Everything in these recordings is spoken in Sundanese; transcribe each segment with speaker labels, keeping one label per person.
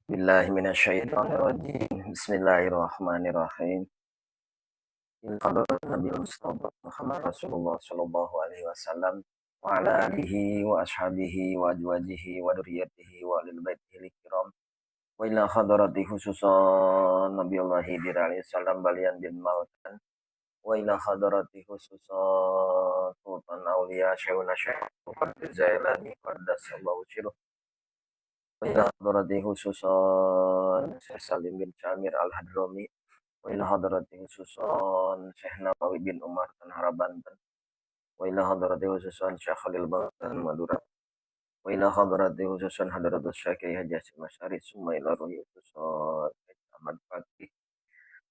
Speaker 1: Billahi minasyaitonirrajim. Bismillahirrahmanirrahim. Nabi Mustafa Muhammad Rasulullah sallallahu alaihi wasallam wa ala alihi wa ashabihi wa azwajihi wa dzurriyyatihi wa ahlil baitihi kiram wa ila hadrati khususan Nabiullah Khidir alaihi salam balian bin Malkan wa ila hadrati khususan Sultan Aulia Syekhuna Syekh Zailani qaddasallahu sirruh wa ila hadrati khususan Syekh Salim bin Samir Al-Hadrami wa ila hadrati khususan Syekh Nawawi bin Umar Tanhara Banten wa ila hadrati khususan Syekh Khalil Banten Madura wa ila hadrati khususan Hadratus Syekh Haji Hasyim Asy'ari summa ila ruhi khususan Ahmad Fakih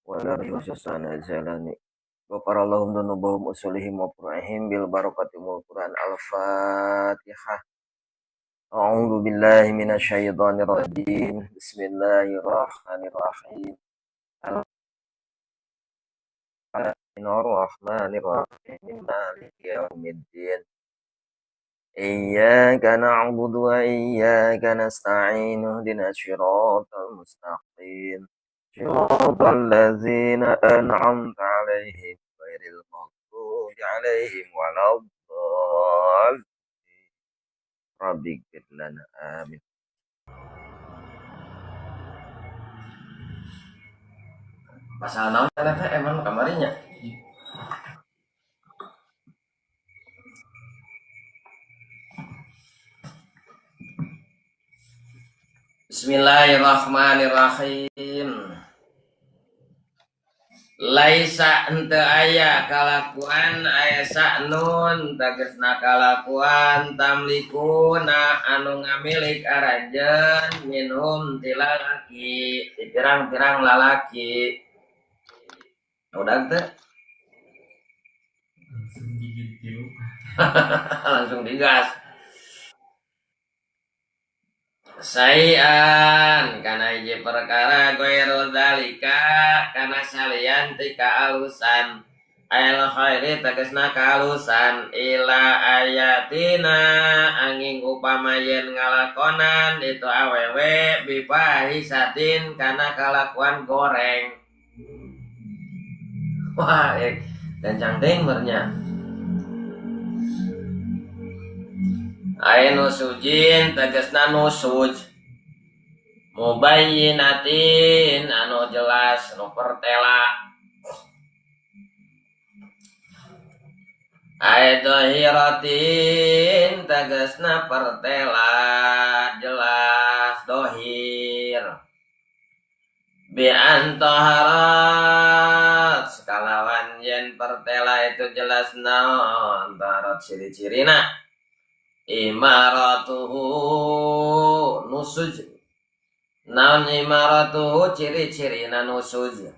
Speaker 1: wa ila ruhi khususan Zailani wa parallahum dunubahum usulihim wa furu'ihim bil barakati wal Quran. Al-Fatihah. A'udzu billahi minasyaitonir rajim. Bismillahirrahmanirrahim. Ar-Rahmanir-Rahim. Maliki yaumiddin. Iyyaka na'budu wa iyyaka nasta'in. Ihdinas siratal mustaqim. Siratal ladzina an'amta 'alaihim ghairil maghdubi 'alaihim waladdallin. Rabbi ighfir lana, amin. Pasal naon eta emang kamarinya? Bismillahirrahmanirrahim. Laisa henteu aya kalakuan aya sa'nun tegasna kalakuan tamlikuna anu ngamilik aranjeun minhum ti lalaki ti pirang-pirang lalaki. Udah teu?
Speaker 2: Langsung gigit tilu.
Speaker 1: Langsung digas. Sayan kana hiji perkara ghairu dzalika kana salian ti kaalusan ail khairi tegasna kaalusan ila ayatina angin upama yen ngalakonan itu awewe bifahisatin kana kalakuan goreng. Wah, gancang deui mernya. Ainu sujin tegasna nusuj mubayyinatin anu jelas nu pertela ai dohiratin tegasna pertela jelas dohir bi antaharat sekalawan yen pertela itu jelas naon taharat ciri-cirina imaratuhu nusuj naon imaratuhu ciri-cirina nusuj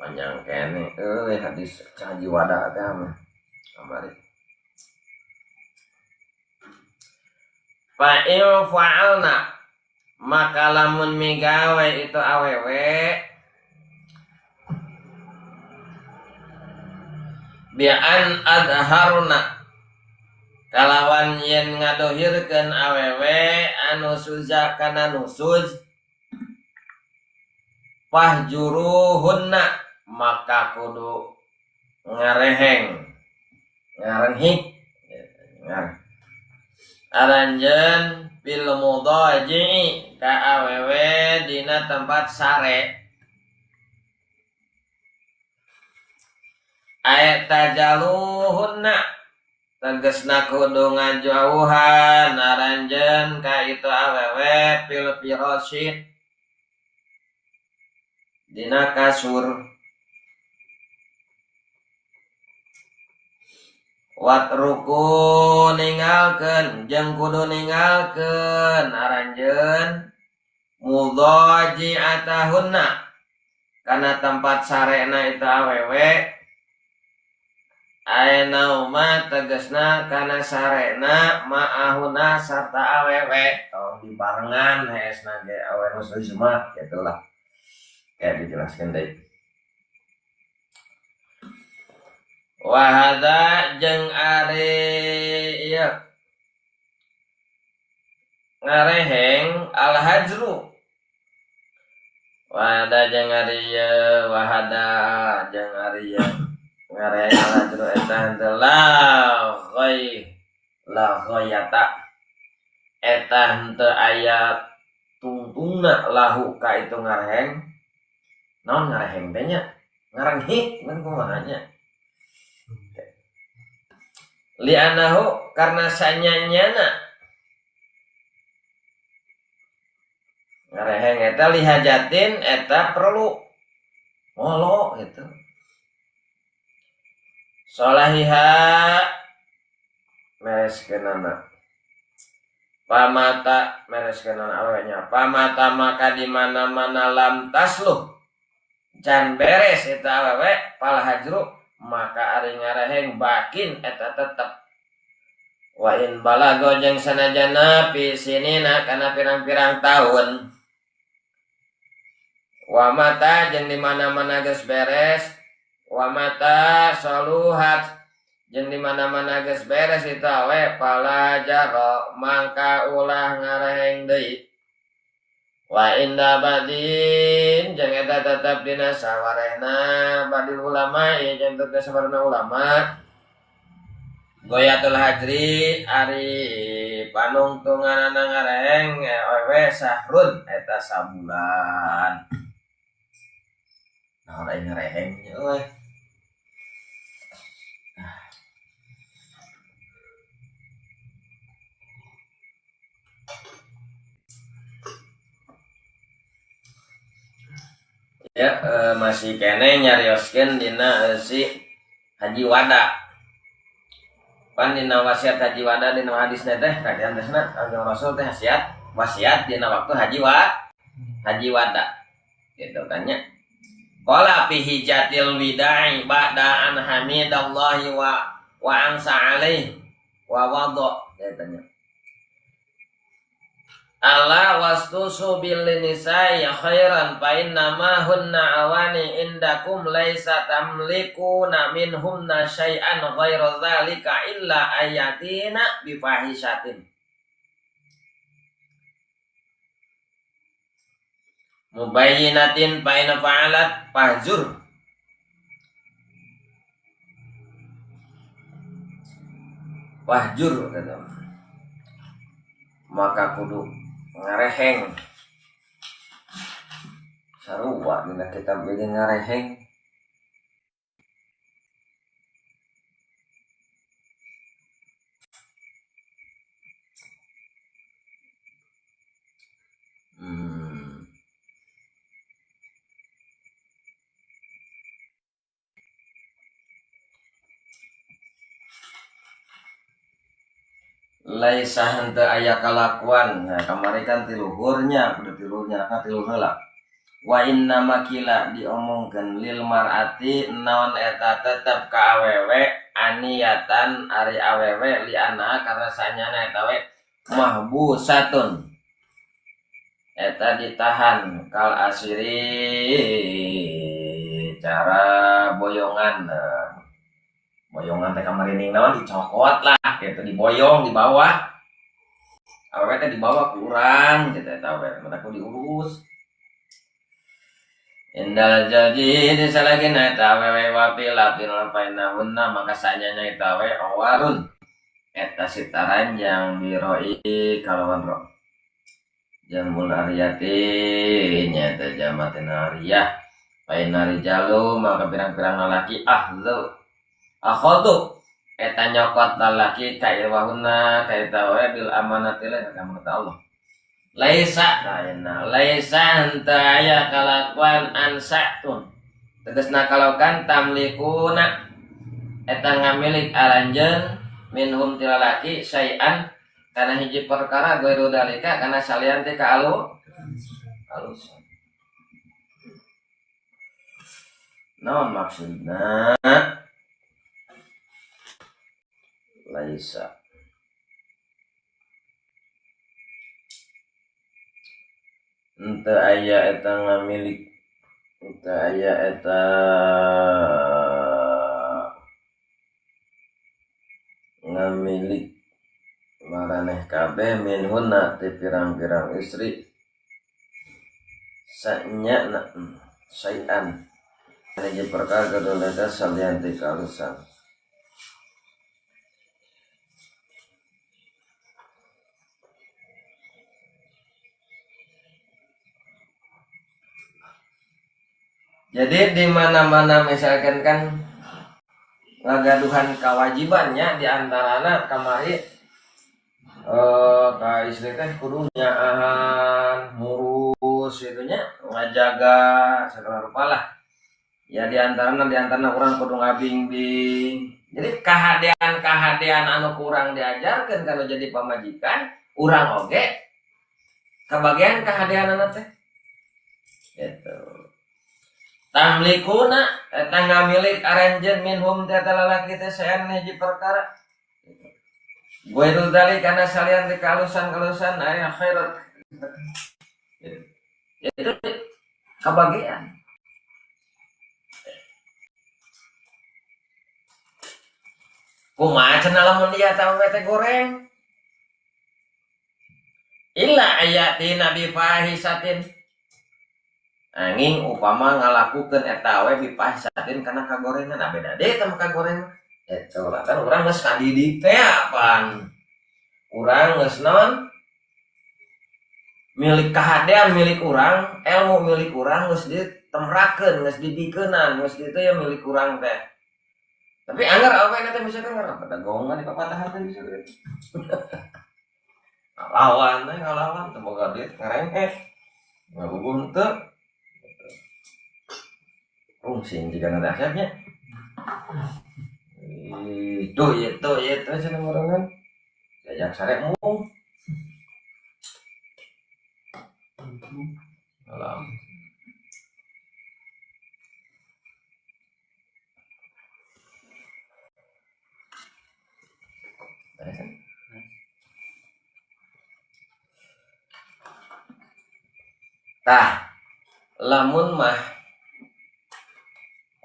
Speaker 1: panjang kene euy hadis caji wada teh mah kamari fa in fa'alna maka lamun migawe itu awewe bi'an adharna kalawan yen ngadohirkeun awewe anu suza kana nusuj fahjuruhunna maka kudu ngareheng ngarenghik ngar aranjeun fil mudaji ka awewe dina tempat sare ayat tajaluhunna tegesna kudu ngajauhan aranjeun ka itu awewe fil firasy dina kasur watruku ninggalkeun jeung kudu ninggalkeun aranjeun mudaji'atahunna kana tempat sarena itu awewe aena uma tegesna kana sarena ma'ahuna sarta awewe tong dibarengan heesna ge awe nu mah gitulah kayak dijelaskan deui. Wa hadza jeung ari ieu ngareheng al hajru wahada jeung ari ieu wahada jeung ari ieu ngareheng al hajru eta henteu la ghai la ghayata eta henteu aya tungtungna lahu ka itu ngareheng naon ngareheng teh nya ngarenghik kan kumaha nya li'anahu karena sanyanyana ngareheng eta lihajatin eta perlu ngolo gitu solahiha mereskeunana pamata mereskeunana awewe nya pamata maka di mana-mana lam tasluh can beres eta awewe pal hajru maka ari ngareheng bakin eta tetep wa in balago jeung sanajana fi sinina kana pirang-pirang tahun wa mata jeung di mana-mana geus beres wa mata saluhat jeung di mana-mana geus beres itu awe pala jaro mangka ulah ngareheng deui wa inda badin jeung eta tetep dina sawarehna badil ulama ieu jeung tetep sawarehna ulama goyatul hajri ari panungtunganana ngareheng awewe sahrun eta sabulan. Nah, lain ngareheng euy. Ya, masih kene nyarioskeun dina si Haji Wada. Pan dina wasiat Haji Wada dina hadisna teh kajian tesna Kanjeng Rasul teh wasiat dina waktu Haji Wada. Gitu kan nya. Qala fi hijatil wida'i ba'da an hamidallahi wa ansa alaihi wa wada gitu nya. Ala wastusu bil nisa'i khairan fa inna ma hunna awani indakum laisa tamlikuna minhumna syai'an ghairu dzalika illa ayatina bi fahishatin mubayyinatin fa in fa'alat fahzur fahjur kata maka kudu ngareheng sarua dina kitab ieu ngareheng Laisa henteu aya kalakuan. Nah, kamari kan tiluhurnya, kudu tiluhurnya, kan tiluhur heula. Wa inna makila diomongkeun lil mar'ati naon eta tetep ka awewe aniyatan ari awewe li ana karena sanyana eta we mahbusatun. Eta ditahan kal asiri cara boyongan. Boyongan teh kamari ning naon dicokot lah gitu diboyong di bawah. Awewe teh dibawa kurang gitu eta awewe mata ku diurus. Indal jadi disalagina eta awewe wa fil lafdin lafainahunna maka sanyana eta awewe awarun eta sitaran yang biroi kalawan ro. Jamul ariyati nya eta jamatin ariyah. Faina rijalu maka pirang-pirang lalaki ahlu akhadu eta nyokot lalaki ka irwahunna ka eta we bil amanati la ka amanat Allah. Laisa lainna laisa henteu aya kalakuan ansatun tegasna kalakuan tamlikuna eta ngamilik aranjeun minhum ti lalaki syai'an kana hiji perkara gairu dalika kana salian ti ka alusan. Naon maksudna? Laisa henteu aya eta ngamilik henteu aya eta ngamilik maraneh kabeh minhunna ti pirang-pirang istri sanya sayan hiji perkara kedua salian ti kalusan. Jadi di mana-mana misalkan kan ngagaduhan kewajibannya di antarana kamari ka istri teh kudu nyaahan, ngurus gitu nya, ngajaga segala rupa lah. Ya di antarana urang kudu ngabingbing. Jadi kahadean-kahadean anu kurang diajarkeun kana jadi pamajikan, urang oge kabagian kahadeanana teh. Gitu. Tamlikuna eta ngamilik aranjeun minhum teh lalaki teh saean hiji perkara. Goirul dalik kana salian ti kalusan-kalusan aya khairat. Itu kabagian. Kumaha cenah lamun ieu teh teh goreng. Illa ayatina bi fahisatin. Angin upama ngalakukeun eta we bipahisatin kana kagorengan, ah beda deui teh mah kagorengan. Eta kan urang geus kadidik teh apaan. Urang geus naon? Milik kahadean milik urang, ilmu milik urang geus ditemrakeun, geus dibikeunan, geus ditu ya milik urang teh. Tapi anggar awe teh misalkan ngarep dagongan di papatahan teh bisa gitu. Ngalawan teh ngalawan teu boga duit ngarengek. Ngabubuh teu. Rungsing jika ada asapnya. Itu cenah morongan. Diajak sare mung. Alam. Tah, lamun mah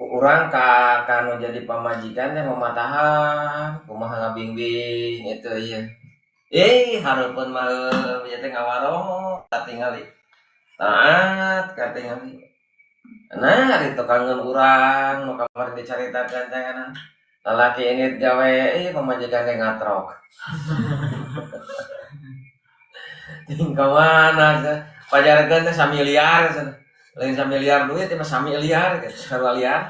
Speaker 1: urang ka kanu jadi pamajikan teh mamatahan kumaha ngabingbing itu ieu. Hareupeun mah ieu teh ngawaro katingali. Taat katingali. Nah, ari tukangeun urang nu kamari dicaritakeun teh kana. Lalaki ini gawe pamajikan teh ngatrok. Ting ka mana pajarkeun teh samiliar cenah. Lain samiliar duit mah samiliar gitu, sarwaliar.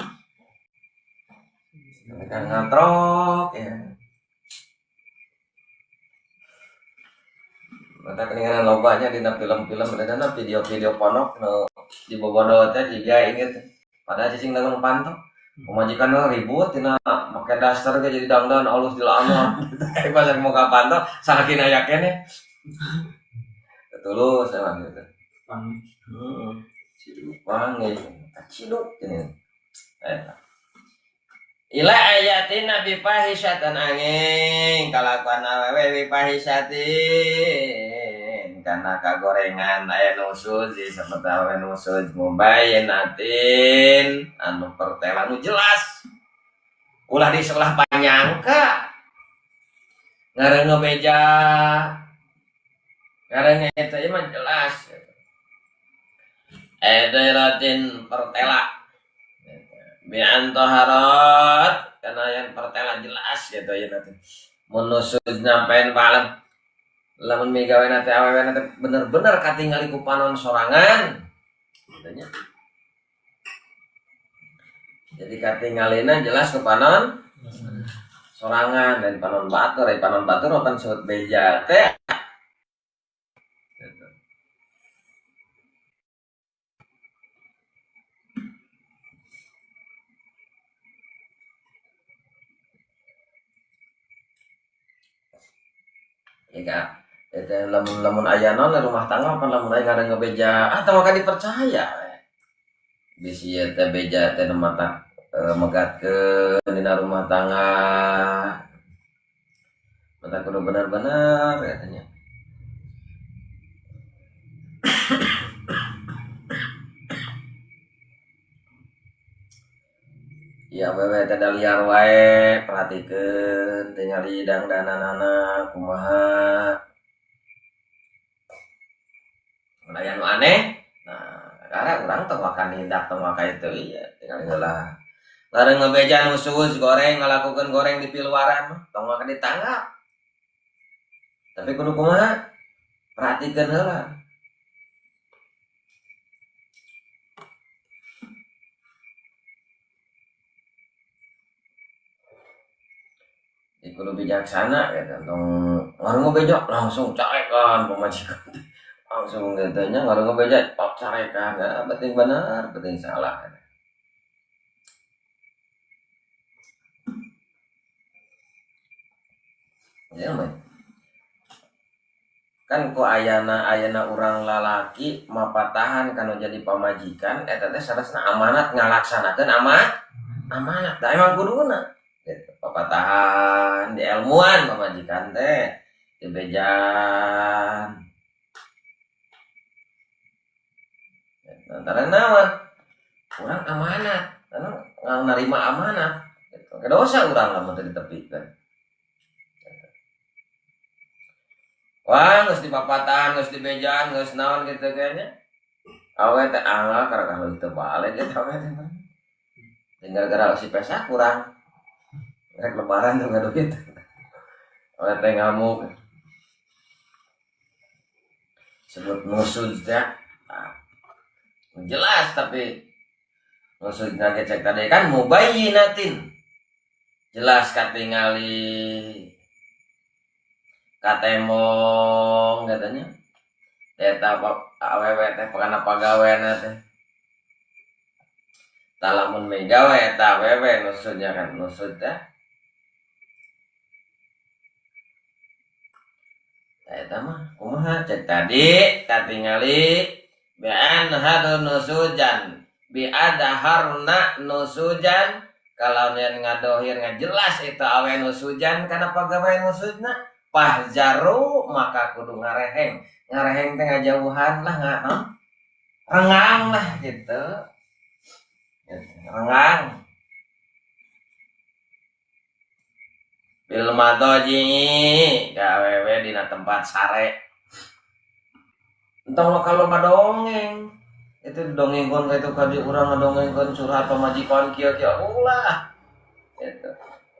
Speaker 1: Mereka ngatrok ya. Mata keningalan lobanya dina film-film dina video-video ponok nu di bobodo teh jiga inget padahal cicing dagang pantok. Pamajikan ribut dina make daster ge jadi dangdan alus dilamar gitu. Pas mau ka pantok salakina aya keneh. Tulus emang gitu. Heeh. Ciduk kaciduk ini. Ila ayatina bi fahisatan angin kalakuan awewe bi fahisatin kana kagorengan aya nusuz seperti awewe nusuz mubayyinatin anu pertela nu jelas ulah di sekolah panyangka ngareungeun beja ngareungeun eta mah jelas edairatin pertela bi'an taharat karena yang pertela jelas gitu ya nanti menusuk nyampein balem lamun migawe nanti awewe nanti bener-bener katingali ku panon sorangan gitu. Jadi katingalina jelas ku panon sorangan dan panon batur, panon batur akan sebut beja teh. Ya, itu lamun-lamun aya naon rumah tangga apa lamun aya ngaran ngebeja ah teu maka dipercaya. Bisi ieu teh beja teh nu matak megatkeun dina rumah tangga. Mata kudu benar-benar katanya. Ya wewe teh liar wae perhatikeun tingali dangdananana kumaha. Mun aya nu aneh, nah karena urang tong waka nindak tong waka itu iya tinggal heula. Larang ngebeja nu suus goreng ngalakukeun goreng di piluaran mah tong waka ditanggap. Tapi kudu kumaha? Perhatikeun heula. Kudu bijaksana gitu, tong ngarungu beja langsung carekan pamajikan. Langsung gitu nya ngarungu beja pok carekan, nah, penting bener, penting salah. Ya mah. Kan ku ayana urang lalaki mapatahan kanu jadi pamajikan eta teh saresna amanat ngalaksanakeun amanat da emang kuduna. Gitu, papatahan di ilmuan pamajikan teh dibejan. Antara naon? Urang amanat, karena nerima amanat. Gitu. Kedosa urang lamun teu ditepikeun. Wah, geus dipapatahan, geus dibejan, geus naon kitu kayaknya. Awe teh angga karena leuwih teu balik eta awe teh. Tinggal gara si pesa kurang. Rek lebaran tuh nggak duit. Awe teh ngamuk. Sebut musuh teh. Nah, jelas tapi musuh ngagecek tadi kan mubayyinatin. Jelas katingali katembong katanya. Eta awewe teh kana pagaweana teh. Tah lamun migawe eta awewe nusudnya kan nusud teh. Eta mah kumaha cek tadi katingali bi'an hadu nusujan bi'adharna nusujan kalau nyen ngadohir ngajelas itu awe nusujan kana pagawe nusudna pahjaru maka kudu ngareheng ngareheng teh ngajauhan lah rengang lah gitu rengang bil madoji ka awewe dina tempat sare entong lo kalau madongeng itu dongengkeun ka itu ka di urang ngadongengkeun curhat pamajikan kieu-kieu ulah gitu.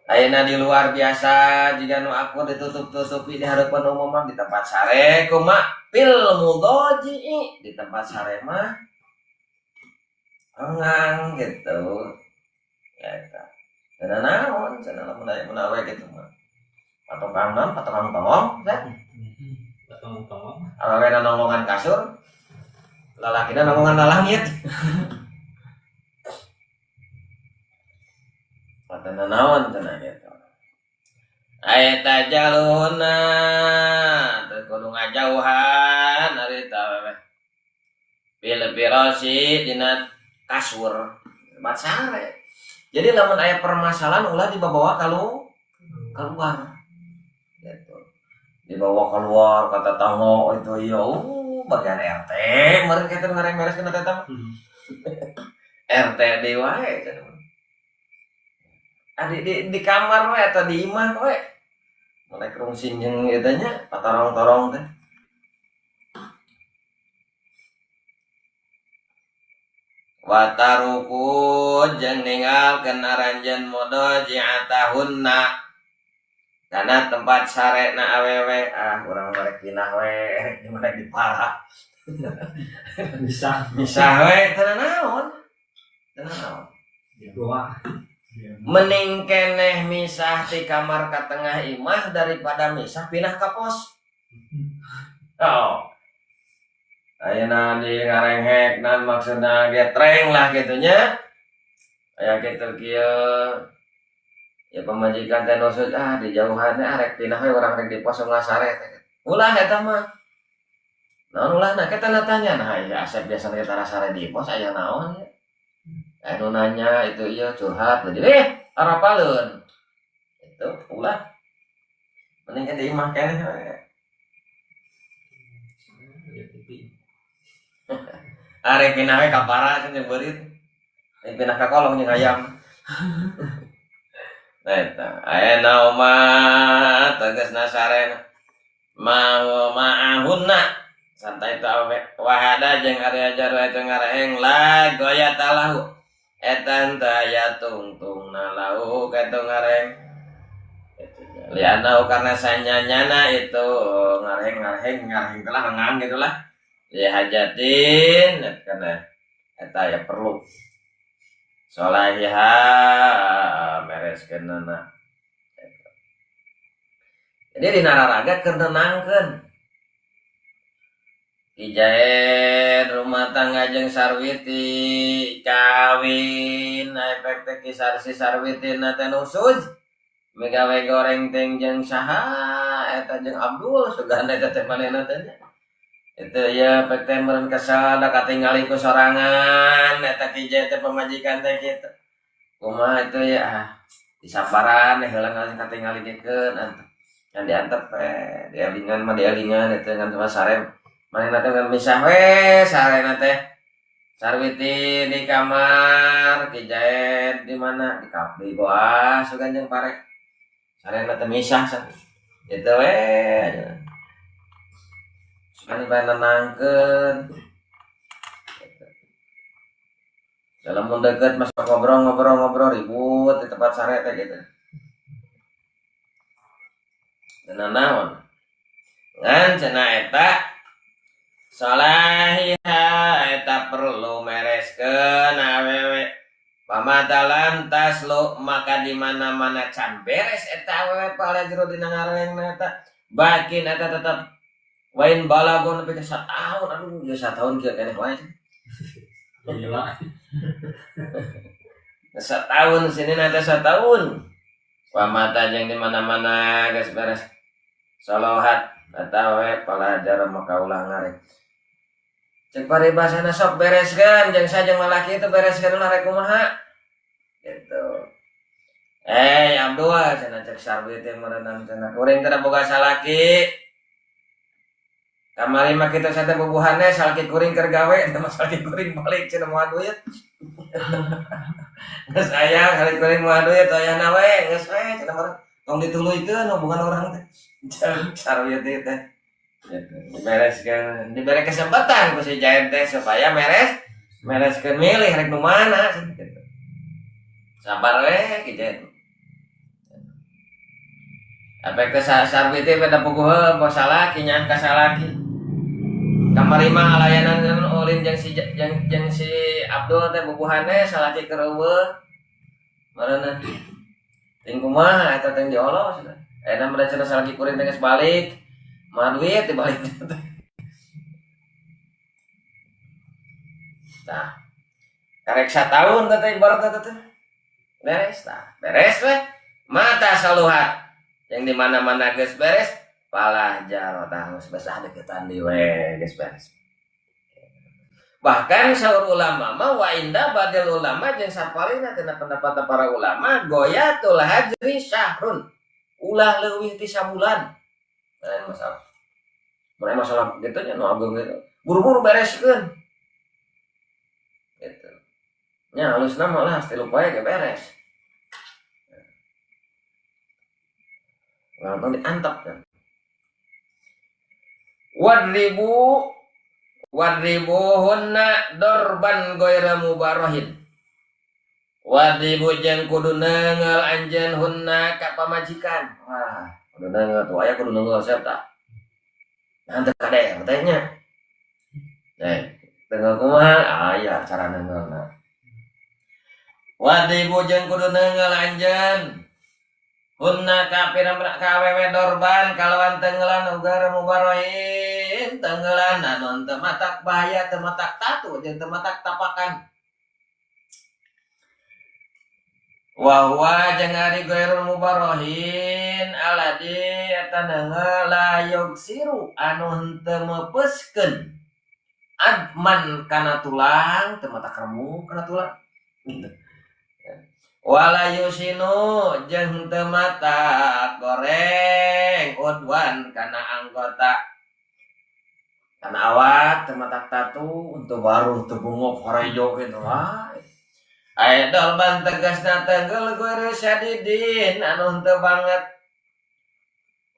Speaker 1: Ayeuna di luar biasa jiga nu aku ditutup-tutupi di harapan umum mah di tempat sare kumaha fil mudoji di tempat sare mah rengang gitu ya eta cenah naon cenah lamun aya mun awe gitu mah patokang naon patokang tongong teh
Speaker 2: patokang tongong
Speaker 1: awewe nonggongan kasur lalakina nonggongan lalangit patena naon cenah gitu aya tajaluna teu kudu ngajauhan ari ta awewe bil firasi dina kasur tempat sare. Jadi lamun aya permasalahan ulah dibawa keluar gitu. Dibawa keluar kata tanggo itu iya bagian RT meureun kitu ngareng bereskeun eta mah. RT deui wae cenah. Di kamar we atau di imah we. Mulai kerungsing jeung eta nya patorong-torong teh. Wataruku jeung ninggalkeun aranjeun mudaji'atahunna kana tempat sarena awewe ah urang rek pindah we rek di mana diparah
Speaker 2: bisa
Speaker 1: misah we teu naon teu naon
Speaker 2: doa
Speaker 1: mending keneh misah di kamar ka tengah imah daripada misah pindah ka pos. Oh. Ayeuna di ngarenghek nan maksudna getreng lah gitunya. Aya kitu kieu. Ya pamajikan teh nusut ah di jauhan ah rek pindah we urang rek di pos ulah sare teh. Ulah eta mah. Naon ulahna kita tanya nah ya asep biasana kita sare di pos aya naon ya. Aya nu nanya itu ieu curhat jadi arapaleun. Itu ulah. Mending ka di imah keneh we. Arek pindah we ka para cenah beurit. Rek pindah ka kolong jeung ayam. Nah eta aya nauma tegasna sarena mau ma'ahunna
Speaker 3: Santai itu awewe wahada jeung ari ajar itu ngareheng la goya talahu eta henteu aya tungtungna lahu ka itu ngareheng. Lianau karena sanyanyana itu ngareheng ngareheng telah rengang gitulah lihajatin karena eta ya perlu solahiha mereskeunana. Jadi dina raraga keur nenangkeun Ijaen rumah tangga jeung Sarwiti kawin efek teh kisar si Sarwiti na teh nusuz migawe goreng teh jeung saha eta jeung Abdul sugana eta teh manehna teh nya. Itu ya efek teh meureun kesel da katingali ku sorangan eta Ki Jae teh pamajikan teh kitu. Kumaha itu ya disabaran heula katingali dikeun ngan diantep we dielingan mah dielingan eta ngan cuma sarem manehna teh ngan misah we sarena teh. Sarwiti di kamar, Ki Jae di mana? Di di goa sugan jeung pare. Sarena teh misah san. Itu we. Sugan bae nenangkeun. Dalam mun deukeut masuk ngobrol-ngobrol-ngobrol ribut di tempat sare teh gitu. Cenah naon? Ngan cenah eta salahiha eta perlu mereskeun awewe. Pamatalan taslu maka di mana-mana can beres eta awewe pala jero dina ngarengna eta. Bakin eta tetep wain balagon nepi ka satahun, aduh geus satahun kieu keneh wae.
Speaker 2: Gila.
Speaker 3: Setahun sini nanti setahun. Pamata jeung di mana-mana geus beres. Solohat eta we palajar maka ulah ngareng. Cek paribasana sok bereskeun jeung sajeng lalaki itu bereskeun lah rek kumaha. Gitu. Abdul cenah cek Sarwi teh meureunang cenah kuring teh boga salaki. Kamari mah kitu sate bubuhanna salaki kuring keur gawe teh mah salaki kuring balik cenah moal duit. Geus aya salaki kuring moal duit ayana we geus we cenah meureun tong dituluykeun hubungan urang teh. Sarwi teh teh. Gitu. Dibereskeun, dibere kesempatan ku si Jaen teh supaya mereskeun milih rek nu mana gitu. Sabar we Ki Jaen. Efek teh Sarwi teh beda puguh bos salaki nyaah ka salaki. Kamari mah ngalayanan ulin jeung si jeung si Abdul teh bubuhanna salaki keur eueuh. Meureunna ting kumaha eta teh diolo cenah. Ayeuna mah cenah salaki kuring teh geus balik. Mah duit dibalik teh. Tah. Karek satahun teh ibarat teh. Beres tah. Beres we. Mata saluhat. Yang di mana-mana geus beres, palah jaro tah geus besah deukeutan deui we geus beres. Bahkan saur ulama mah wa inda badil ulama jeung sapalihna tina pendapat para ulama goyatul hajri syahrun. Ulah leuwih ti sabulan. Lain masalah. Mulai masalah gitu nya nu ageung gitu. Buru-buru bereskeun. Gitu. Nya halusna mah lah tilu poe ge beres. Langsung diantep kan. Wadribu wadribuhunna dorban goira mubarahin. Wadribu jeung kudu neungel anjeun hunna ka pamajikan. Wah, kudu neungel tuh aya kudu neungel siap tah. Nah, teu kade teh nya. Neungel kumaha? Aya cara neungelna. Wadribu jeung kudu neungel anjeun hunna ka pirang-pirang ka awewe dorban kalawan tenggelan ugara mubarahin tenggelan anu teu matak bahaya teu matak tatu jeung teu matak tapakan. Wa huwa jeung ari ghairul mubarahin aladi eta neunggeul la yuksiru anu henteu meupeuskeun adman kana tulang teu matak remuk kana tulang. Wala yusinu jeung teu matak goreng udwan kana anggota kana awak teu matak tatu untuk baru teu bungok horejo kitu wae. Aya dolban tegasna tenggel guru syadidin anu henteu banget.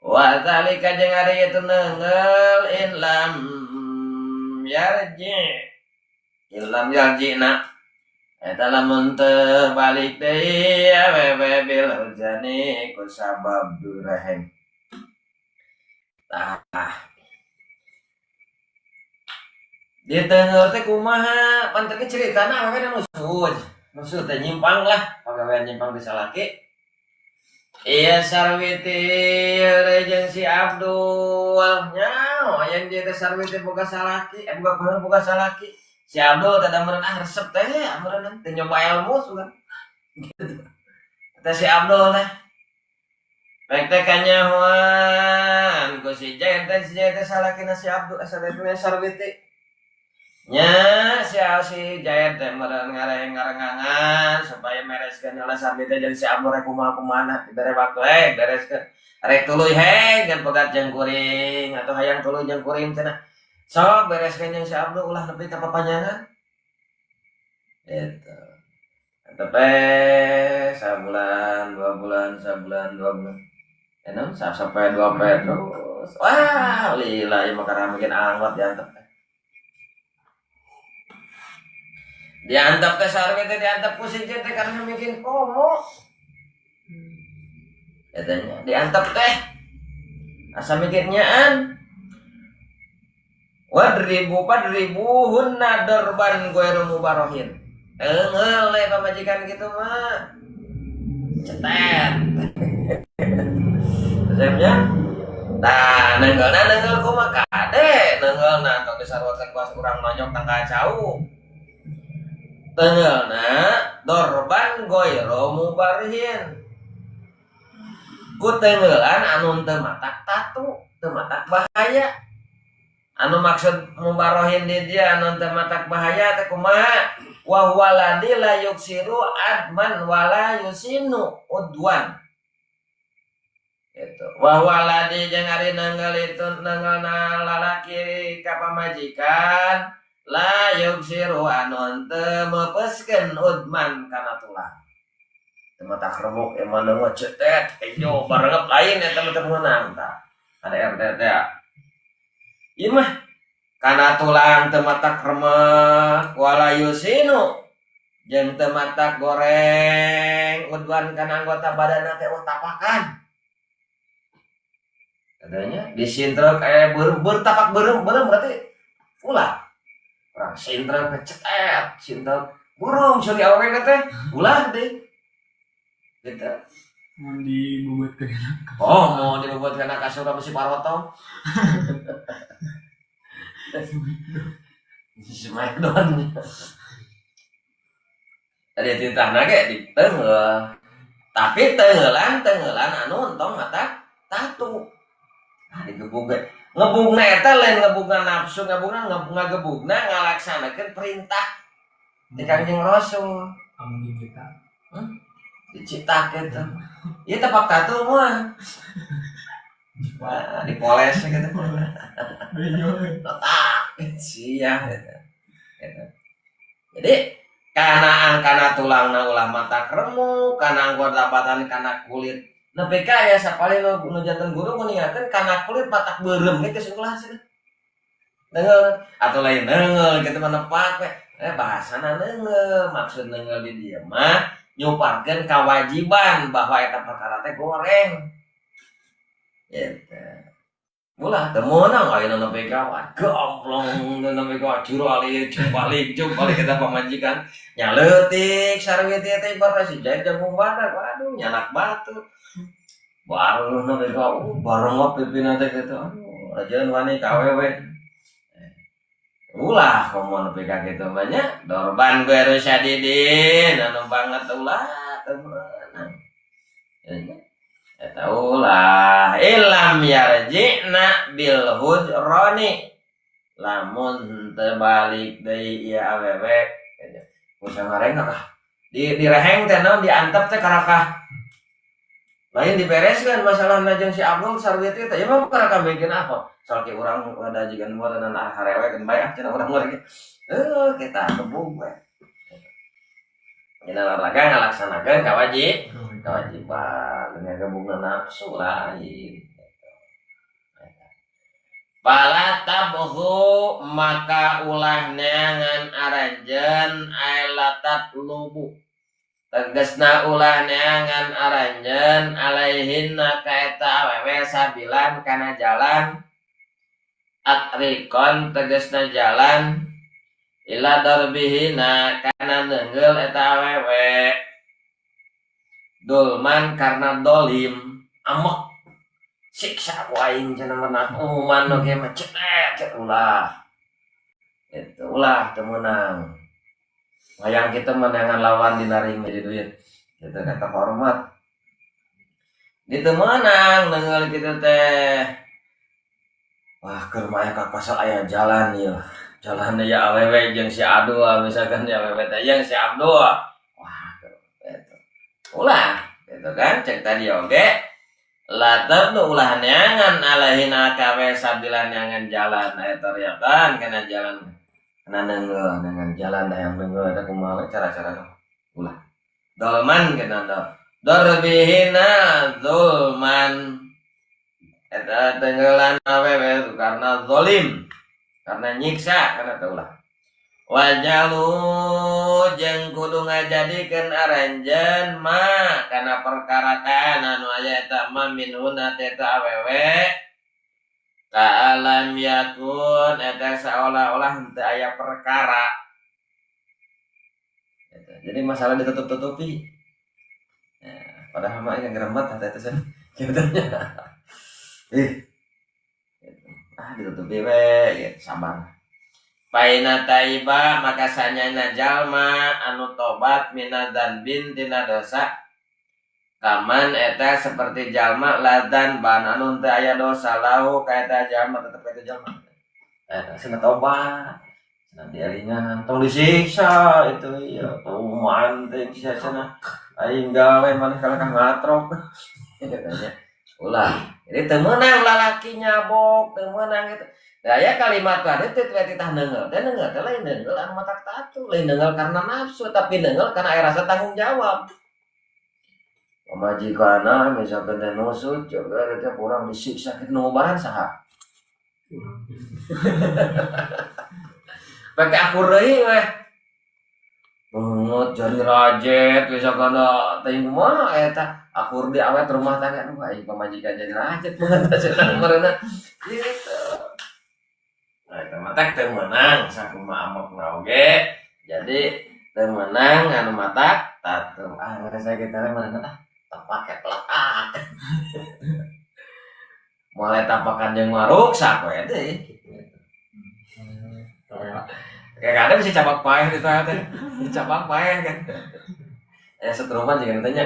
Speaker 3: Wa zalika jeung ari itu neunggeul in lam yarji illam yarjina eta lamun teu balik deui awewe bil hujani ku sabab durehen. Tah diteunggeul teh kumaha pan teh ceritana awewe nusuz nusuz teh nyimpang lah pagawean nyimpang ti salaki. Iya Sarwiti jeung si Abdul nyaho aya dia teh Sarwiti boga salaki boga boga salaki si Abdul teh da meureun ah resep teh meureun teh nyoba ilmu sugan gitu teh si Abdul teh rek teh kanyahoan ku si Jain teh salakina si Abdul salakina Sarwiti nya si Jain teh meureun ngarengangan supaya mereskeun heula Sarwiti jeung si Abdul rek kumaha-kumahana dibere waktu bereskeun rek tuluy heg ngan pegat jeung kuring atau hayang tuluy jeung kuring cenah sok bereskeun jeung si Abdul ulah nepi ka papanjangan eta tepe sabulan 2 bulan sabulan 2 bulan enem sampai 2 poe terus wah lila ieu mah karena mungkin anggot diantep teh. Diantep teh sarwe teh diantep ku si teh karena bikin komo. Katanya diantep teh asa mikirnyaan. Wadribu padribuhunna dorban ghairu mubarahin. Teunggeul we pamajikan kitu mah. Cetet. Resepnya? Nah, neunggeulna neunggeul kumaha kade neunggeulna tong disarwakeun ku urang nonyok tangga cau. Teunggeulna dorban ghairu mubarihin. Ku teunggeulan anu teu matak tatu, teu matak bahaya. Anu maksud mubarohin di dia anu teu matak bahaya teh kumaha? Wa huwa ladzi la yuksiru adman wala yusinu udwan. Gitu. Wa huwa ladzi jeung ari neunggeul itu neunggeulna lalaki ka pamajikan la yuksiru anu teu meupeskeun udman kana tulang. Teu matak remuk emang neunggeul cetet hejo barengep lain eta mah teu meunang tah. Ada RT teh. Ieu mah kana tulang teu matak remek wala yusinu jeung teu matak goreng udwan kana anggota badanna teh tapakan. Katanya disintrek beureum tapak beureum beureum berarti ulah. Urang sintrek cetet sintrek burung seuri awewe teh ulah deui. Gitu.
Speaker 2: Mau dibobotkeun.
Speaker 3: Oh, mau dibobotkeun ka kasur besi parotong. Smackdown. Tadi titahna ge diteunggeul. Tapi teungeulan anu entong mata tatu. Ah digebug ge. Ngebugna eta lain ngebugna nafsu, ngebugna ngagebugna ngalaksanakeun perintah di Kangjeng Rasul.
Speaker 2: Amun kita.
Speaker 3: Dicitak gitu. Ieu tapak tatu mah. Wah, dipoles gitu. Letak sia gitu. Gitu. Jadi kana tulangna ulah mata remuk, kana anggota badan kana kulit. Nepi ka aya sapali nu janten guru nguningakeun kana kulit matak beureum ge geus ulah cenah. Neunggeul atuh lain neunggeul kitu mah nepak we. Bahasana neunggeul, maksud neunggeul di dieu mah nyuparkeun kewajiban bahwa eta perkara teh goreng. Gitu. Ulah teu meunang ayeuna nepi ka gamplong nepi ka curali balik balik kita pamajikan nya leutik sarwiti teh ibarat si jair jangkung badak waduh nyanak batu. Baru nepi ka barengop pipina teh kitu aduh rajeun wani ka awewe. Ulah komo nepi ka kitu mah nya dorban ghairu syadidin anu banget ulah teu meunang. Eta ulah ilam yarji'na bil hujrani lamun teu balik deui ieu awewe kusa ngareng kah di direheng teh naon diantep teh karakah lain dibereskeun masalahna jeung si Abdul Sarwiti teh ieu mah karakah bikin apa salaki urang ada jigan meureunna harewe keun bae ah cenah urang mah kita gebug we dina olahraga ngalaksanakeun kewajiban dengan gabungan nafsu lain. Fala tabghu maka ulah neangan aranjeun ailatat lubu tegasna ulah neangan aranjeun alaihinna ka eta awewe sabilan kana jalan atrikon tegasna jalan ila darbihina kana neunggeul eta awewe dulman karena dolim amek siksa ku aing cenah mah umuman oge mah cetek ulah itu ulah teu meunang hayang kitu menangan lawan dina ring jadi duit gitu kata hormat di teu meunang neunggeul kitu teh wah keur mah aya kakasal aya jalan ieu jalan ya awewe jeung si Adu misalkan ya awewe teh jeung si Abdul wah gitu ulah gitu kan cek tadi oge latar nu ulah neangan alaihina kawe sabilan neangan jalan aya teriakan kana jalan kana neunggeul neangan jalan hayang neunggeul eta kumaha cara-cara ulah dolman kana darbihina zulman eta tenggelan awewe karena zalim karena nyiksa karena teu ulah wajalu jeung kudu ngajadikeun aranjeun ma kana perkara kana anu aya eta ma minhunna teh eta awewe ka'alam yakun eta saolah-olah henteu aya perkara. Jadi masalah ditutup-tutupi. Ya, padahal mah yang geremet eta teh kitu nya. Ah ditutupi we gitu, sabar. Paina taiba maka sanyana jalma anu tobat minadan bin tina dosa kaman eta seperti jalma ladan ban anu teu aya dosa lau ka eta jalma tetep ka eta jalma. Eta cenah tobat cenah dielingan tong disiksa itu ieu kumaha teh sia cenah aing gawe maneh kalah ka ngatrok. Ulah jadi teu meunang lalaki nyabok teu meunang kitu. Nah, ya kalimat tadi teh titah neunggeul teh neunggeul teh lain neunggeul anu matak tatu lain neunggeul karena nafsu tapi neunggeul karena aya rasa tanggung jawab. Pamajikanna misalkan teh nusut juga teh kurang disiksa kitu nu ngubaran saha? Pake akur deui weh. Banget jadi rajet misalkan teh kumaha eta akur di awet rumah tangga nu aing pamajikan jadi rajet banget cenah meureunna gitu. Nah, eta mah teh teu meunang sakumaha amokna oge. Jadi teu meunang anu matak tatu. Ah geus saya kita meureunna ah tapake pelak. Moal tapakan jeung maruksak we deui. Kayak kadang bisa cabak paeh di teh. Cabak paeh kan. Setruman jeung tanya.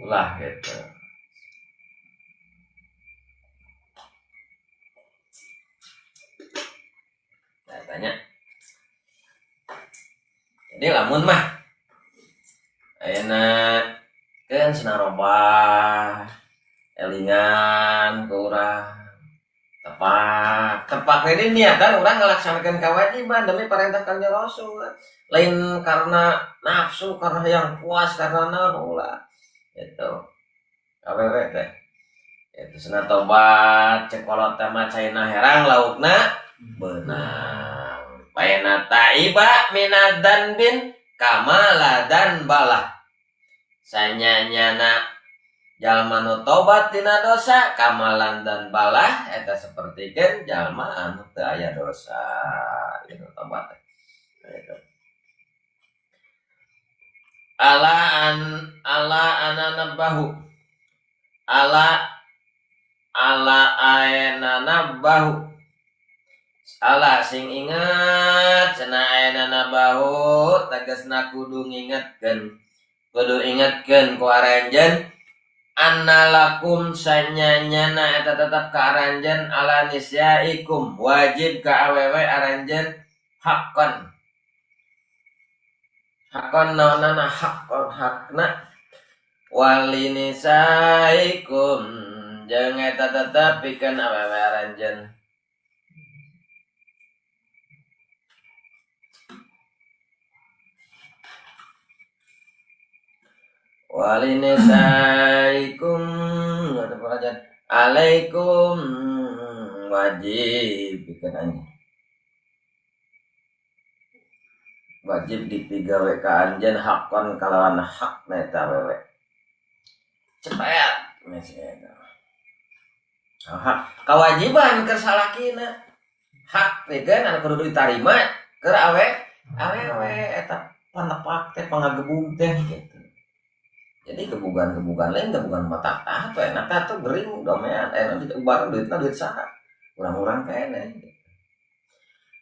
Speaker 3: Ulah gitu. Nah, tanya. Jadi lamun mah ayeuna keun cenah robah elingan ke urang tepak tepak ini niatan urang ngalaksanakeun kewajiban demi perintah Kanjeng Rasul lain karena nafsu karena yang puas karena naon ulah gitu awewe teh itu cenah tobat cek kolot teh mah caina herang laukna beunang paena taiba minadan bin kamaladan balah sanyanyana jalma nu tobat tina dosa kamalan dan balah eta sapertikeun jalma anu teu aya dosa gitu tobat gitu. Ala an ala ananabahu ala ala aenanabahu ala sing inget cenah aenanabahu tegasna kudu ngingetkeun kudu ingetkeun ku aranjeun annalakum sanyanyana eta tetep ka aranjeun ala nisyaikum wajib ka awewe aranjeun hakon hakon naonana hakon hakna walinisaikum jeung eta tetep pikeun awewe aranjeun walinisaikum alaikum wajib pikeun anjeun. Wajib dipigawe ka anjeun hakon kalawan hak na eta awewe. Cepet misalnya. Hak kewajiban keur salakina. Hak pikeun anu kudu ditarima keur awewe eta panepak teh pangagebug teh gitu. Jadi gebugan-gebugan lain gebugan mata tah tuh enak tah tuh gering domean nanti bareng duitna duit saha. Urang-urang keneh.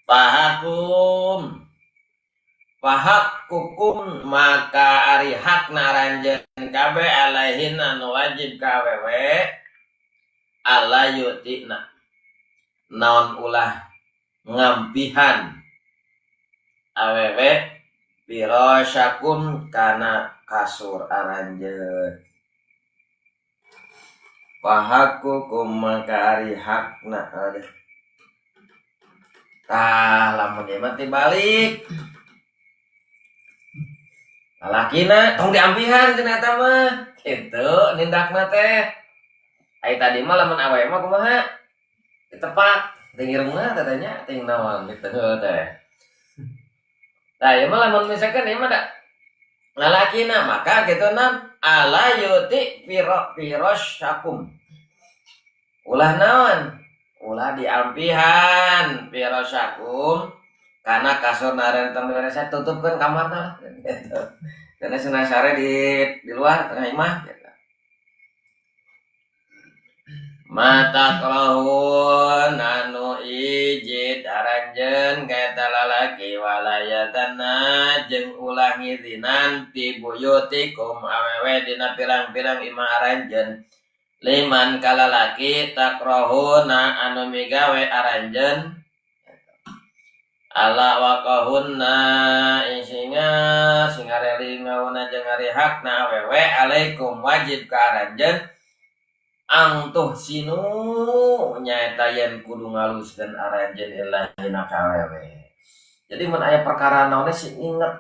Speaker 3: Pahakum Pahakukum maka ari hakna aranjeun kabeh alaihin anu wajib ka awewe ala yutina naon ulah ngampihan awewe pirosyakum kana kasur aranjeun. Pahakukum maka ari hakna ari tah lamun ieu mah tibalik lalakina tong diampihan cenah eta mah kitu nindakna teh. Ai tadi mah lamun awewe mah kumaha ditepak teu ngirungna teh nya ting naon diteungeul teh. Tah ieu mah lamun misalkan ieu mah da lalakina maka kitu nam ala yuti pirosyakum ulah naon ulah diampihan pirosyakum karena kasur narentong di saya tutupkan kamarna lah gitu. Karena senang sare di luar tengah imah gitu. Mata krahun anu ijid aranjeun ka lalaki walayatana jeung ulah ngizinan ti buyutikum awewe dina pirang-pirang imah aranjeun liman kalalaki takrahuna anu migawe aranjeun ala waqahunna isinga singareli ngauna jeung ari hakna awewe alaikum wajib ka aranjeun angtuh sinu nyaeta yen kudu ngaluskeun aranjeun ilahina ka awewe. Jadi mun aya perkara naon sing inget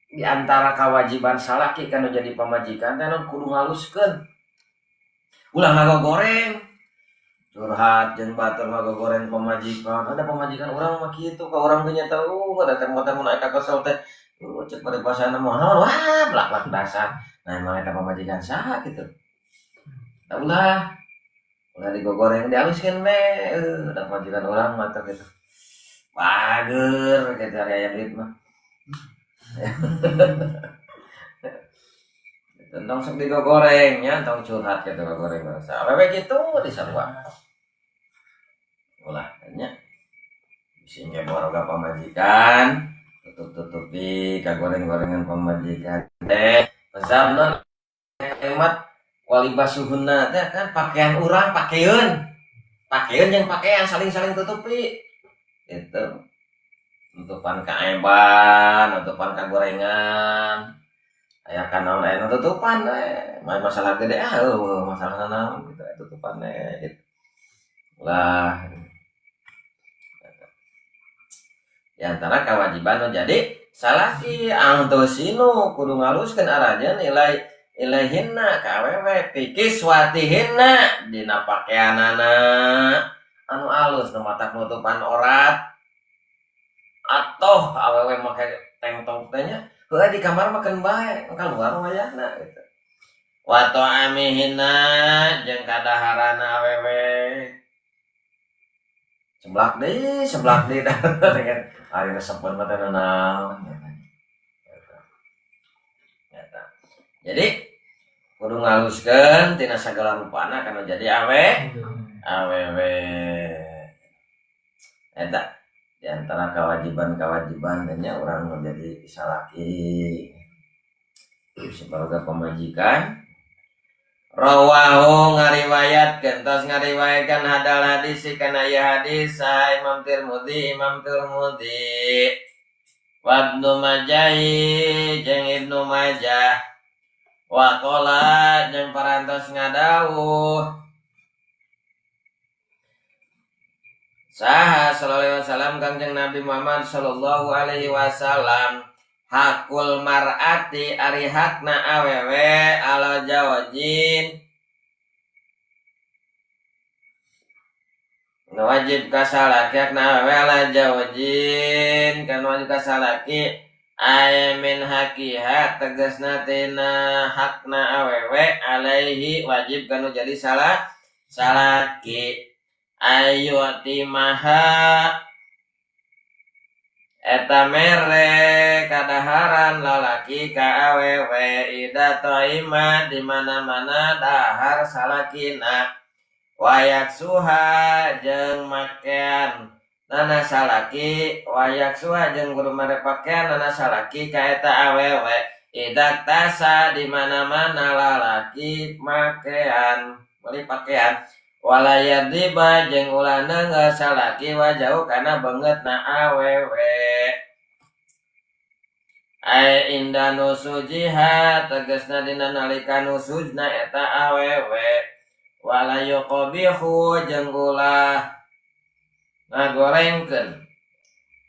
Speaker 3: di antara kewajiban salaki kana jadi pamajikan teh naon kudu ngaluskeun. Ulah ngagogoreng curhat jeung batur ngagogoreng pamajikan, ada pamajikan urang mah kitu ka urang teh nya teu da teh mun aya kesel teh cek paribasana mah wah blak-blak dasar. Nah emang eta pamajikan saha kitu. Da ulah digogoreng dialuskeun we da pamajikan urang mah teh kitu. Bager kitu ari aya duit mah. Tentang sok digogoreng nya tong curhat kitu gogoreng bangsa. Awewe kitu disarua. Ulah nya bisi ngeboga pamajikan tutup-tutupi kagoreng-gorengan pamajikan teh pesabna hemat walibasuhunna teh kan pakaian urang pakeun pakeun jeung pakaian saling-saling tutupi gitu. Tutupan kaeban, tutupan kagorengan aya kanaon aya tutupan we masalah gede ah eueuh masalah naon gitu tutupan we gitu. Ulah di antara kewajiban jadi salaki angtosinu kudu ngaluskeun aranjeun ilai ilaihinna ka awewe pikiswatihinna dina pakeanana anu alus nu matak nutupan orat atoh awewe make tank top teh nya heuh di kamar mah keun bae kaluar wayahna gitu. Wa ta'amihinna jeung kadaharana awewe seblak deui dengan ari resepeun mah teh naon eta. Jadi kudu ngaluskeun tina sagala rupana kana jadi awewe eta di antara kewajiban-kewajiban nya urang menjadi salaki sebagai pamajikan. Rawahu ngariwayatkeun tos ngariwayatkeun hadal hadis kana ieu hadis saha Imam Tirmidzi wa Ibnu Majah jeung Ibnu Majah wa qala jeung parantos ngadawuh saha sallallahu alaihi wasallam Kangjeng Nabi Muhammad sallallahu alaihi wasallam hakul mar'ati ari hakna awewe ala jawajin Nu wajib ka salaki hakna awewe ala jaujin kan wajib ka salaki ay min hakiha tegasna tina hakna awewe alaihi wajib kanu jadi salah salaki ayu timaha eta mere kadaharan lalaki ka awewe ida toima di mana-mana dahar salakina wayak suha jeung makean nana salaki wayak suha jeung kudu mere pakean nana salaki ka eta awewe idak tasa di mana-mana lalaki makean meuli pakean wala yadriba jeung ulah neunggeul salaki wajau kana beungeutna awewe ai inda nusujiha tegasna dina nalika nusujna eta awewe wala yuqbihu jeung ulah ngagorengkeun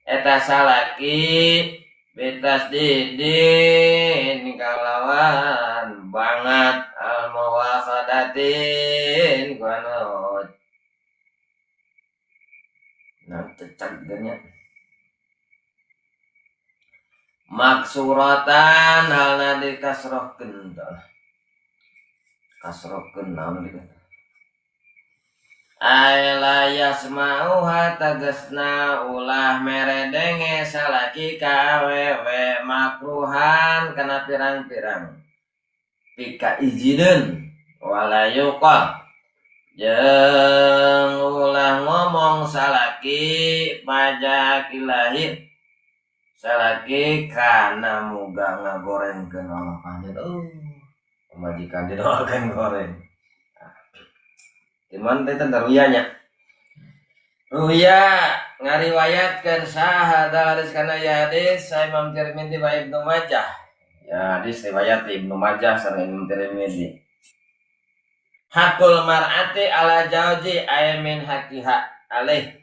Speaker 3: eta salaki bitasdidin kalawan banget al muwafadatin guanut nah cecak nya maksuratan halna dikasrohkeun kasrohkeun naon dikasrohkeun ay la yasma'uha tegasna ulah meredenge salaki ka awewe makruhan kana pirang-pirang pika ijineun wala yuqal jeung ulah ngomong salaki pajak ilahi salaki kana muga ngagorengkeun Allah panjen oh pamajikan didoakeun goreng. Iman teh tentang ruyanya. Ruya ngariwayatkeun saha hadis kana ya hadis Imam Tirmidzi wa Ibnu Majah. Ya hadis riwayat Ibnu Majah sareng Imam Tirmidzi. Hakul mar'ati ala jauji ay min hakiha alaih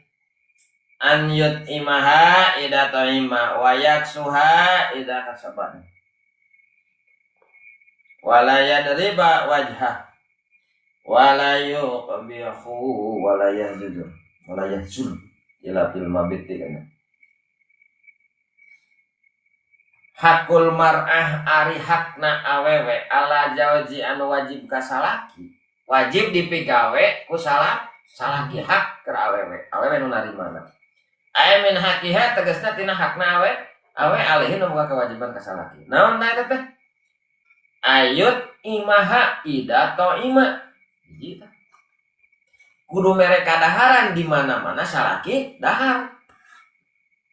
Speaker 3: an yut'imaha idza ta'ima wa yaksuha idza kasabat. Wala yadriba wajhah wala yuqbihu wala yahjur wala yahjur ila fil mabiti kana hakul mar'ah ari hakna awewe ala jauji anu wajib ka salaki wajib dipigawe ku salaki hak keur awewe awewe nu narimana ay min hakiha tegasna tina hakna awe awe alaihi nu boga kewajiban ka salaki naon ta eta teh ayut imaha ida ta'ima hiji tah kudu mere kadaharan di mana-mana salaki dahar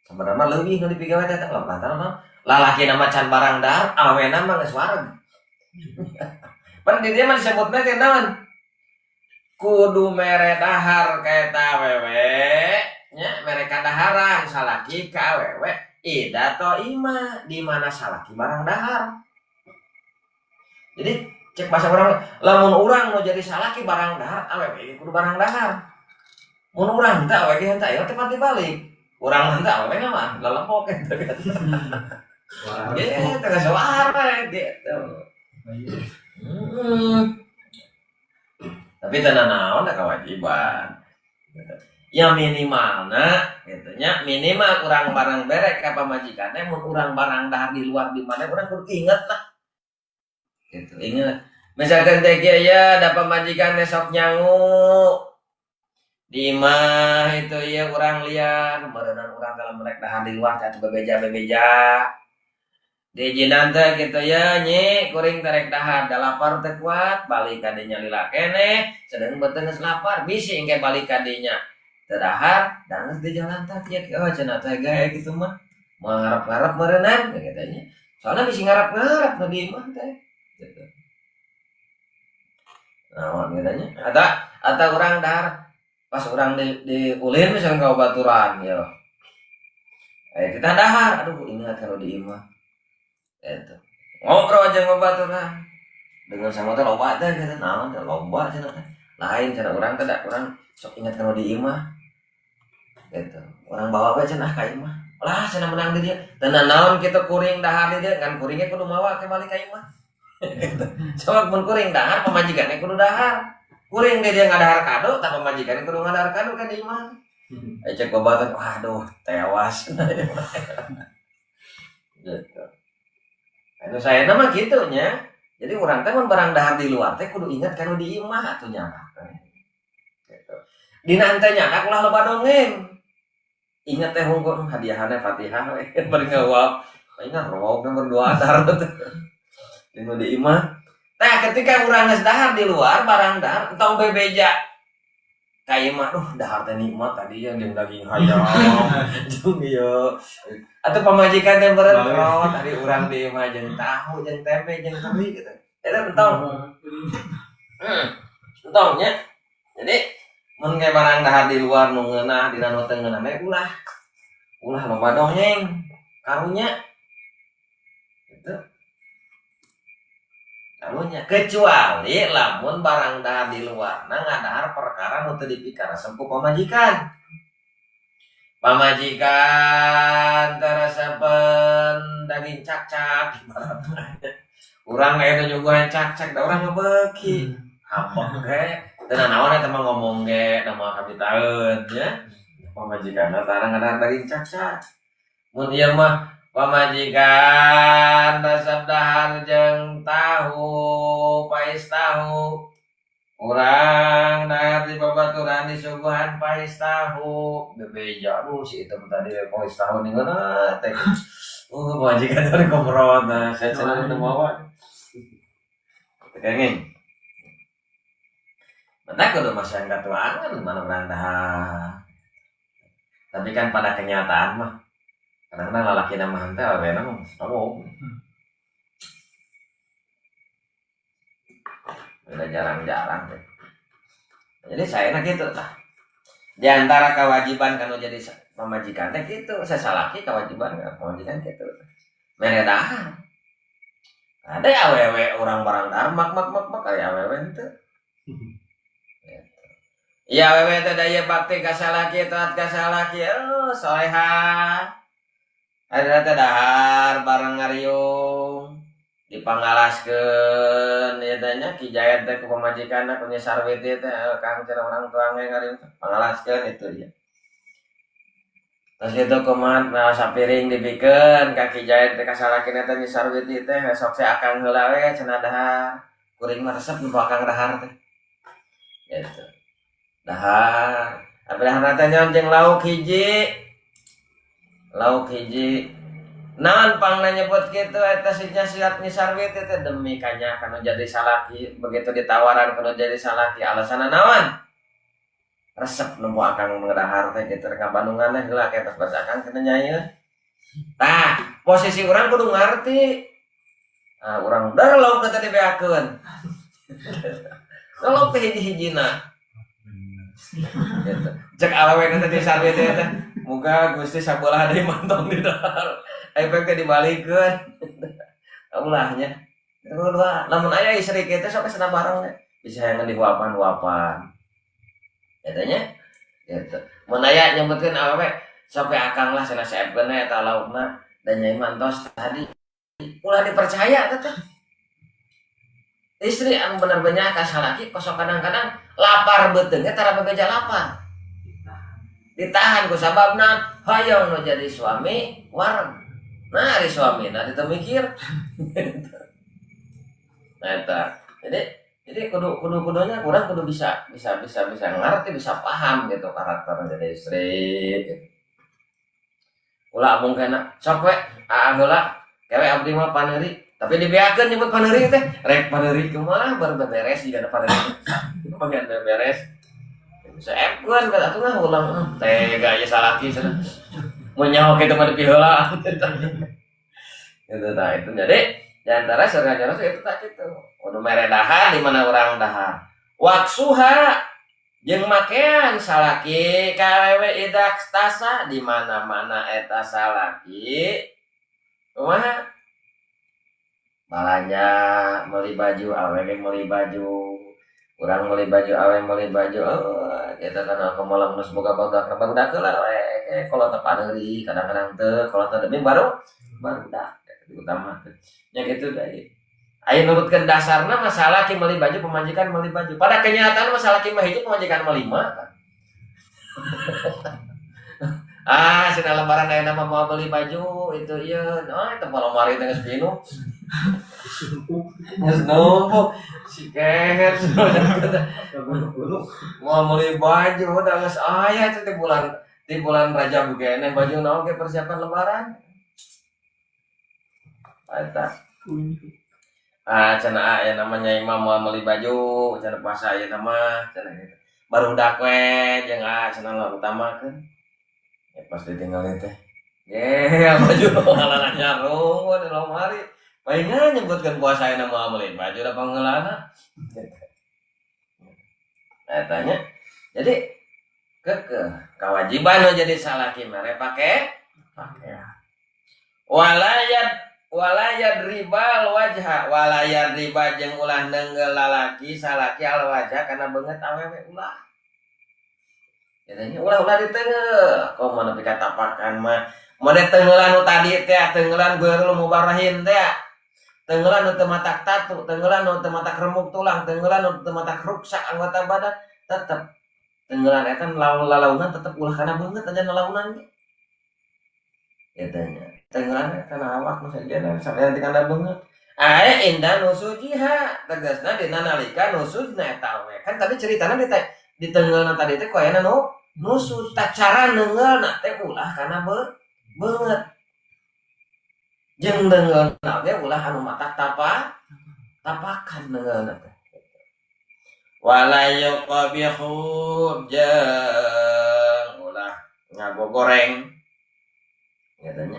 Speaker 3: sabarana leuwih nu dipigawe teh teh lantaran mah lalaki nama can barang dahar awena mah geus wareg pan di dieu mah disebutna teh naon kudu mere dahar ka eta awewe nya mere kadaharan salaki ka awewe ida ta'ima di mana salaki barang dahar. Jadi cek bahasa orang lamun urang nu jadi salaki barang dahar awewe kudu barang dahar. Mun urang teh awewe henteu aya teh pati balik. Urang henteu awewe mah lalempok eta kan. Ge teh geus wareg gitu. Tapi teu nanaon da kewajiban. Ya minimalna gitu nya minimal urang barang berek ka pamajikan teh mun urang barang dahar di luar di mana urang kudu inget lah. Gitu ingat misalkan teh ya ada pamajikan besok nyangu di imah itu ya urang liar meureunan urang dalam merek dahar di luar teh bebeja-bebeja diizinan teh gitu ya nyi kuring terek dahar da lapar teh kuat balik ka dinya lila keneh sedeng beuteung geus lapar bisi engke balik ka dinya teu dahar da geus di jalan teh kieu oh cenah teh gae kitu mah moal ngarep-ngarep meureunnan kitu nya soalna bisi ngarep-ngarep nu di imah teh gitu. Naon katanya? Atau orang dahar pas orang di ulin misalnya kau baturan ya. Kita dahar, aduh ingat kalau di imah. Gitu. Ngobrol aja sama baturan. Dengan sama teh loba teh gitu naon teh loba cenah teh. Lain cenah urang teh da urang sok ingat kalau di imah. Gitu. Urang bawa we cenah ka imah. Lah cenah menang di dia. Teu naon kitu kuring dahar di dia ngan kuringnya kudu mawa ke balik ka imah. Coba mun kuring dahar pamajikannya kudu dahar. Kuring dia ngadahar kado, tah pamajikan kudu ngadahar kado kan di imah. Cek babatan, waduh, tewas. Gitu. Anu saya nama gitu nya. Jadi urang teh mun barang dahar di luar teh kudu ingat kanu di imah atuh nya. Gitu. Dina henteu nyandak ulah loba dongeng. Ingat teh hungkul hadiahna Fatihah we bari ngawap. Ingat rok berdua dahar teh. Dina di imah. Nah, ketika urang geus dahar di luar barang dahar entong bebeja. Ka imah, duh dahar teh nikmat tadi yang jeung daging hayam. Jeung ieu. Atau pamajikan teh beureut, oh tadi urang di imah jeung tahu, jeung tempe, jeung teri gitu. Eta entong. Entong nya. Jadi mun ge barang dahar di luar nu ngeunah dina nu teu ngeunah we ulah. Ulah loba dongeng. Karunya. Gitu. Karunya kecuali lamun barang dahar di luar nah ngadahar perkara nu teu dipikaresep ku pamajikan. Pamajikan teresepen daging cakcak ibaratna. Urang aya nu nyuguhan cakcak da urang ngebeuki. Hampek ge teu nanaon eta mah ngomong ge da moal kabitaeun nya. Pamajikanna tara ngadahar daging cakcak. Mun ieu mah pamajikan resep dahar jeung tahu, pais tahu. Urang dahar di babaturan disuguhan pais tahu. Bebeja aduh si itu tadi pais tahu nih ngeunah teh. Pamajikan teh komprot nah saya cenah teu mawa. Teu kenging. Mata kudu masa katuangan mana urang dahar. Tapi kan pada kenyataan mah kadang-kadang lalaki mah henteu awena mah sombong. Udah jarang-jarang deh. Jadi saya nak gitu lah. Di antara kewajiban kalau jadi pamajikan teh gitu, sesalaki kewajiban pamajikan gitu. Mere dahar. Ada awewe urang barang dahar mak mak mak mak ari awewe henteu. Gitu. Ya awewe teh daya bakti ka salaki taat ka salaki, oh soleha. Ada teh dahar bareng ngariung dipangalaskeun ieu teh nya Ki Jaid teh ku pamajikanna ku Nyi Sarwiti teh Kang cenah urang tuang ge ngariung pangalaskeun itu dia. Terus itu kumaha nah, sapiring dibikeun ka Ki Jaid teh ka salakina teh Nyi Sarwiti teh sok se akang heula we cenah dahar. Kuring mah resep nu akang dahar teh. Gitu. Dahar. Tapi dahar teh nyon jeung lauk hiji. Lauk hiji. Naon pangna nyebut kitu eta si siat Nyi Sarwiti teh demi kanya kanu jadi salaki begitu ditawaran kanu jadi salaki alasanna naon? Resep nempo akang ngedahar teh kitu rek ngabandungan teh heula ke tos baca akang cenah nyaieun. Tah, posisi urang kudu ngarti. Ah, urang dar lauk teh dibeakeun. Lauk teh hiji-hijina. Gitu. Cek awewe teh Nyi Sarwiti teh muga Gusti sabelah deui mantong di dahar. Efek teh dibalikeun. Ulahnya. Kedua, lamun aya istri kitu sok cenah bareng teh. Bisa hayang dihuapan-huapan. Eta nya. Gitu. Mun aya nyebutkeun awewe sok we akang lah cenah seepkeun eta laukna dan nyai mantos tadi. Ulah dipercaya teh. Istri anu bener-bener ka salaki kosok kadang-kadang lapar beuteung ge tara bebeja lapar. Ditahan ku sababna hoyong nu jadi suami wareg. Nah, ari suamina teu mikir. Nah eta. Jadi kudu kudu kudunya kurang kudu bisa bisa bisa bisa ngerti, bisa paham gitu karakter jadi istri gitu. Ulah mungkin sok we aa heula kewe abdi mah paneuri, tapi dibeakeun nyebut paneuri teh. Rek paneuri kumaha baru beberes jiga paneuri. Bagian beberes. Seepkeun atuh mah ulang tega ieu salaki cenah. Mun nyaho kitu mah dipiheula. Gitu tah itu. Jadi di antara surga rasul itu tak gitu. Kudu mere dahar di mana urang dahar. Waksuha jeung makean salaki ka awewe idak tasa di mana-mana eta salaki. Kumaha? Balanja meuli baju awewe meuli baju. Urang meuli baju awewe meuli baju. Oh, kita kan aku malam geus boga barudak barudak heula we kalau teu paneuri kadang-kadang teu kalau teu demi baru barudak diutamakeun. Nya kitu deui. Aya nurutkeun dasarna masalah ki meuli baju pemajikan meuli baju. Pada kenyataan masalah ki mah hiji pemajikan mah lima kan. Ah, cenah lebaran ayeuna mah moal beli baju itu ieu. Oh, eta mah lemari teh geus pinuh. Geus numpuk. Si keher mau beli baju udah geus aya teh di bulan Rajab keneh baju naon ge persiapan lebaran. Eta. Ah, cenah aya namanya imam mau beli baju, cenah puasa ayeuna mah cenah gitu. Barudak we jeung ah cenah lah utamakeun. Ya pas ditinggalin teh. Ge baju ngalana nyarung di lemari. Palingan nyebutkeun puasa ayeuna mah meuli baju da pangheulana. Eta nya. Jadi kekeh kewajiban nu jadi salaki mere pake pakaian. Walayad ribal wajha walayad riba jeung ulah neunggeul lalaki salaki al wajha kana beungeut awewe ulah. Jadinya ulah-ulah diteunggeul. Komo nepi ka tapakan mah. Mode teungeulan nu tadi teh teungeulan ghairul mubarahin teh. Teungeulan nu teu matak tatu, teungeulan nu teu matak remuk tulang, teungeulan nu teu matak ruksak anggota badan, tetep teungeulan eta lalaunan tetep ulah kana beungeut aja lalaunan ge. Eta nya. Teungeulan kana awak nu sajana sampe nanti kana beungeut. Ae indah nusujiha tegasna dina nalika nusujna eta we. Kan tadi ceritana di teunggeulna tadi teh ku ayana nu nusut tah cara neunggeulna teh ulah kana beungeut. Jeung neunggeulna ge ulah anu matak tapakan neunggeulna teh. Wala yuqabihu jeung ulah ngagogoreng. Katanya.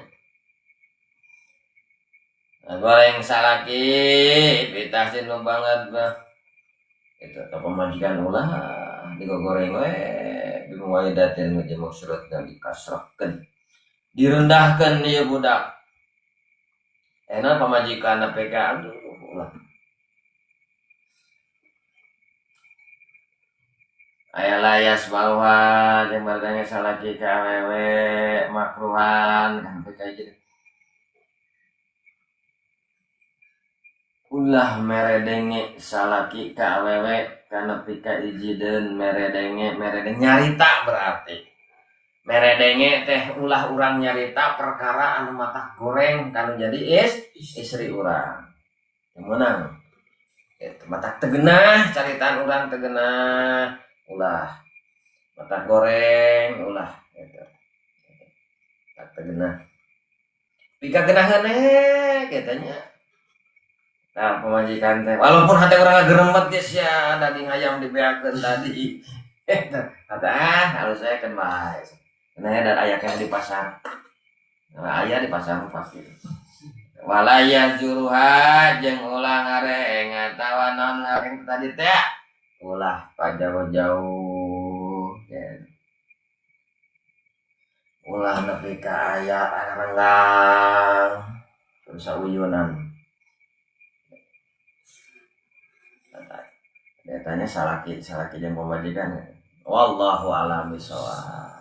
Speaker 3: Ngagoreng salaki pitahsin nu banget mah. Itu teh pamajikan ulah digogoreng we bimuwaidatin jeung maksudna dikasrahkeun. Direndahkeun ieu budak. Enak pamajikan nepi ka aduh ulah. Aya layas bawah jeung baradanya salaki ka awewe makruhan kan nepi ka jadi. Ulah meredenge salaki ka awewe kana nepi ka ijideun meredenge nyarita berarti. Meredenge teh ulah urang nyarita perkara anu matak goreng kanu jadi istri urang. Meunang. Eta matak tegenah caritaan urang tegenah ulah matak goreng ulah eta. Tak tegenah. Pika genaheun kitu nya. Nah, pamajikan teh walaupun hate urang ngageremet geus sia daging ayam dibeakeun tadi. Eta halus saya keun bae. Nah, dan ayah yang di pasar. Nah, ayah di pasar pasti. Walaya juruha jeung ulah ngareng atawa naon ngareng tadi teh. Ulah pajauh-jauh. Ya. Ulah nepi ka aya renggang. Terus sauyunan. Datanya salaki jeung pamajikan. Wallahu a'lam bishawab.